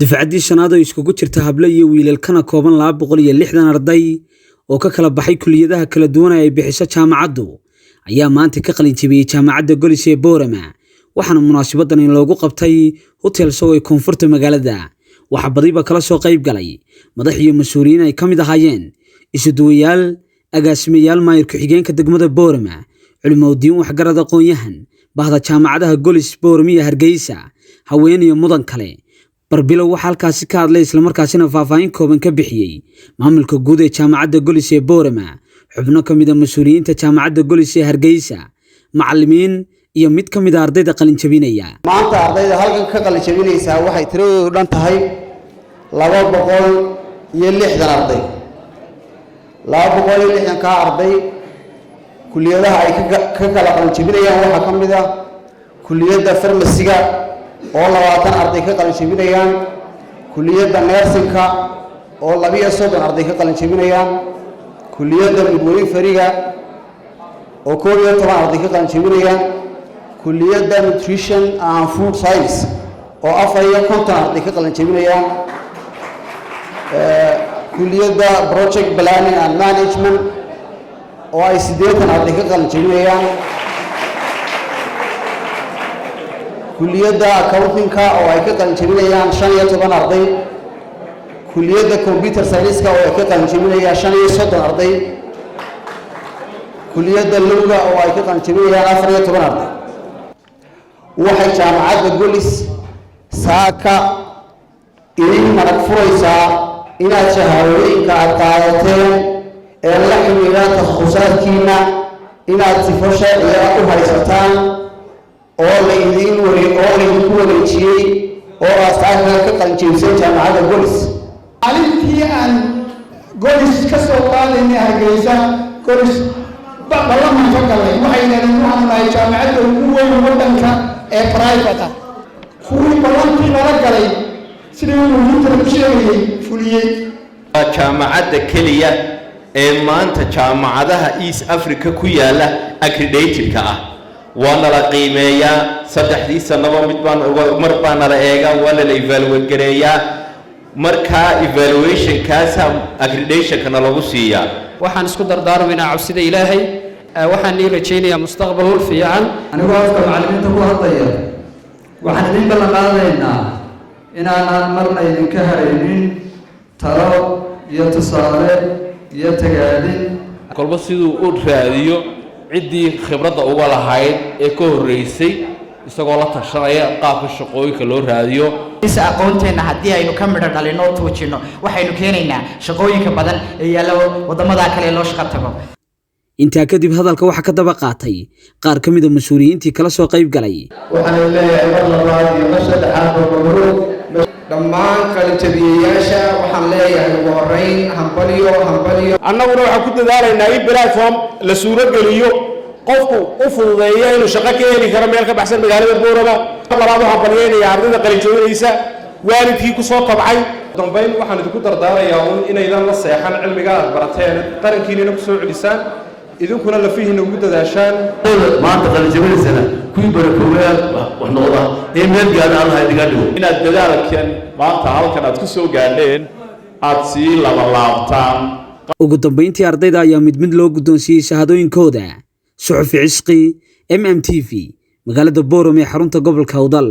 Dufcaddii shanaad oo iskugu jirta hablo iyo wiilal kana kooban 260 arday oo ka kala baxay kulliyadaha kala duwan ee ay bixiso jaamacaddu ayaa maanta ka qalin jebiyey Jaamacadda Golis ee Boorama. Waxaana munaasabaddan in loogu qabtay Hotel Sow ee koonfurta magaalada. Waxaa badiba kala soo qayb galay madax iyo mas-uuliyiin ay ka mid ahaayeen isuduwayaal, agaasimayaal, maayir ku-xigeenka degmada Boorama, culimowdiin, waxgarad, aqoon-yahan, bahda jaamacadaha Golis, Boorama iyo Hargeysa, haween iyo mudan kale. Barbilow waxaa halkaasi ka hadlay islamarkaasina faahfaahin kooban ka bixiyey maamulka guud ee Jaamacadda Golis ee Boorama, xubno ka mid a mas-uuliyiinta Jaamacadda Golis ee Hargeysa, macallimiin iyo mid ka mid a ardayda qalinjabinaya. Maanta ardayda halkan ka qalinjabinaysaa waxay tiradoodu dhan tahay 260 arday. 260-kaa arday kuliyadaha ay ka kala qalinjabinayaan waxaa ka mid ah kuliyadda farmasiga oo 20 arday ka qalinjabinayaan, kuliyadda nursing-ka oo 32 arday ka qalinjabinayaan, kuliyadda midwifery-ga oo 11 arday ka qalinjabinayaan, kuliyadda nutrition and food science oo 54 arday ka qalinjabinayaan, kuliyadda project planning and management oo ay 80 arday ka qalinjabinayaan, kuliyadda accounting-ka oo ay ka qalinjabinayaan 15 arday, kuliyadda computer science-ka oo ay ka qalinjabinayaan 35 arday, kuliyadda law-ga oo ay ka qalinjabinayaan 14 arday. Waxay Jaamacadda Golis saaka idin marag furaysaa inaad shahaadooyinka aad qaadateen ee la xidhiidha takhasusaadkiina inaad sifo sharciga u haysataan oo laydin ware oo laydinku wareejiyey oo aad saaka ka qalinjebisay Jaamacadda Golis. Maalintii aan Golis ka soo qaadaynay Hargeysa, Golis ballamaan ka galnay. Waxay yidhahdeen, waxaanu nahay jaamacadda ugu weyn waddanka ee private ah. Kuwii ballantii nala galay, sidii uu ku sheegayay, fuliyey. Waa jaamacadda keliya ee maanta jaamacadaha East Africa ku yaala accredited-ka ah. Waa nala qiimeeyaa saddexdii sanaba mid baan, mar baa nala eegaa, waa nala evaluate gareeyaa. Markaa evaluation-kaasa accreditation-kana lagu siiyaa. Waxaan isku dardaarmaynaa cabsida Ilaahay. Waxaan ii rajaynayaa mustaqbal fiican. Anigoo afka macallimiinta ku hadlaya, waxaan idin ballan qaadanaynaa inaanaan marna idinka haraynin talo iyo tusaale iyo tagaadin. Kolba siduu u raadiyo ciddii khibradda uga lahayd ee ka horreysay, isagoo la tashanaya qaabka shaqooyinka loo raadiyo. Aqoonteenna haddii aynu ka midho dhalino oo tuujinno, waxaynu keenaynaa shaqooyinka badan ee yaalla waddamada kale ee loo shaqo tago. Intaa kadib hadalka waxaa ka daba qaatay qaar ka mid a mas-uuliyiintii kala soo qayb galay. Waxaan leeyahay mar labaad iyo mar saddexaad mabruuq dhammaan qalinjabiyeyaasha. Waxaan leeyahay ugu horreyn hambalyo, hambalyo. Annaguna waxaan ku dadaalaynaa in platform la suurogeliyo qofku u fududeeya inuu shaqo ka heli karo meel ka baxsan magaalada Boorama. Mar labaad waxaan hambalyeynaya ardayda qalinjabinaysa, waalidkii ku soo tabcay. Dambayn waxaan idinku dardaarayaa uun inaydan la seexan cilmiga aad barateen, qarankiinina ku soo celisaan, idinkuna lafihiina ugu dadaashaan. Maanta qalinjabinaysana kuwii barakoobayaad wax noqda ee meel gaadha Allah idiga dhigo. Inaad dadaalkan maanta halkan aad ku soo gaadheen aad sii labalaabtaan. Ugu dambayntii ardayda ayaa mid mid loo guddoonsiiyey shahaadooyinkooda. Suxufi Cisqi, MMTV, magaalada Boorama ee xarunta gobolka Awdal.